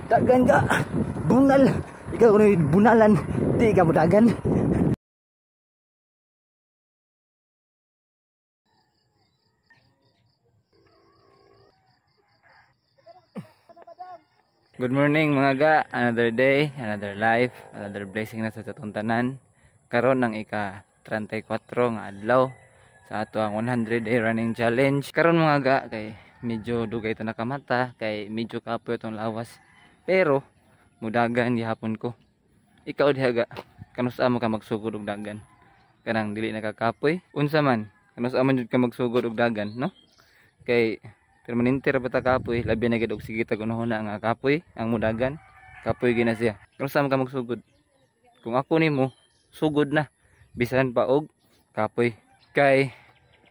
Dagan ka. Bunal. Ikaw kuno bunalan. Di ka modagan. Good morning mga ga, another day, another life, another blessing na sa atong tanan. Karon ang ika 34 nga adlaw sa ato ang 100 day running challenge. Karon mga ga kay medyo dugay ta nakamata, kay medyo kapoy atong lawas. Pero mudagan gihapon ko. Ikaw diha ga, kanus-a mo ka magsugod og dagan? Kanang dili nakakapoy, unsa man? Kanus-a man jud ka magsugod og dagan, no? Kay permanente ra ba ta kapoy, labi na gid og sige tag unahuna nga kapoy ang mudagan, kapoy gina siya. Kanus-a man ka magsugod? Kung ako nimo, sugod na bisan pa og kapoy. Kay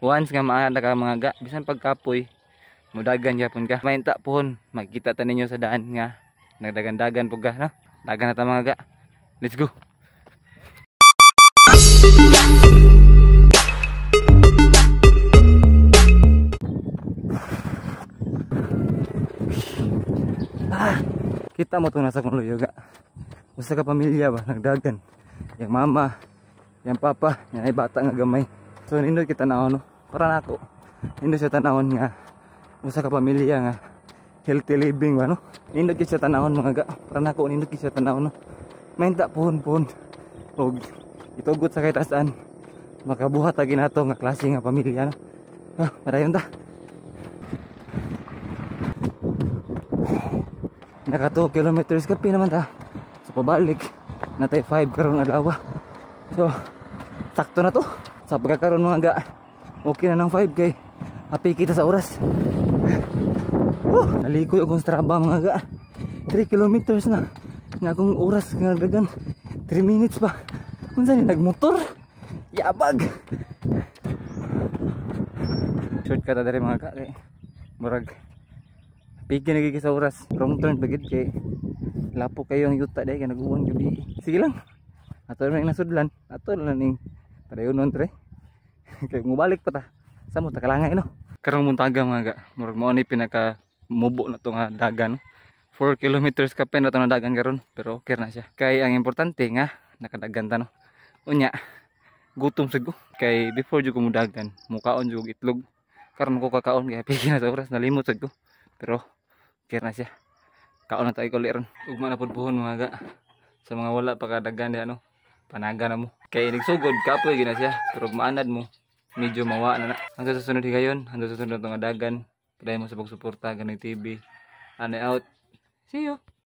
once nga maana ka mga ga, bisan pag kapoy, mudagan gyapon ka. Mainta pohon, magkita ta ninyo sa daan nga nagdagan-dagan pug ka, no? Dagan na ta mga ga. Let's go. Kita mo itong nasa kong luyo ga. Usa ka pamilya ba nagdagan. Yang mama, yang papa, yang ay bata nga gamay. So nindot kita tanawon, no? Para nako. Nindot siya tanawon nga usa ka pamilya nga healthy living ba, no? Nindot siya tanawon mga ga. Para nako nindot siya tanawon, no? Mainta pohon-pohon og itugot sa kay tasan. Makabuhat ta ginato nga klase nga pamilya, no? Ah, padayon ta. Naka 2 kilometers kapi naman ta. So pabalik natay 5 karon adlaw. So sakto na to. Sa pagkakaroon mga ga, okay na ng 5 kay happy kita sa oras. Nalikoy akong Strava mga ga. 3 kilometers na. Nga akong oras nga dagan 3 minutes pa. Unsa ni nagmotor? Yabag. Shortcut ta diri mga ga kay murag pigi na gigi sa oras. Wrong turn pagid kay lapo kayo ang yuta dai kay naguwan gabi. Sige lang. Ato na ning nasudlan, ato na ning padayon tre. Kay mobalik pa ta. Sa mo takalangay, no? Karong muntaga mga ga, murag mao ni pinaka mubo na to nga dagan. 4 kilometers ka pa na to na dagan karon, pero okay na siya. Kay ang importante nga nakadagan ta, no. Unya gutom sad ko kay before jud ko mudagan, mukaon jud og itlog. Karon ko kakaon kay pigi na sa oras, nalimot sad ko. Pero okay na siya. Kaon na tayo uli ron. Ugma na pud puhon mga ga. Sa mga wala pa kadagan diha, no, panaga na mo. Kay nagsugod kapoy gina siya, pero maanad mo medyo mawa na na. Hanggang sa sunod higayon, hanggang sa sunod nga dagan. Padayon mo sa pagsuporta Ganoy TV. Anay out. See you.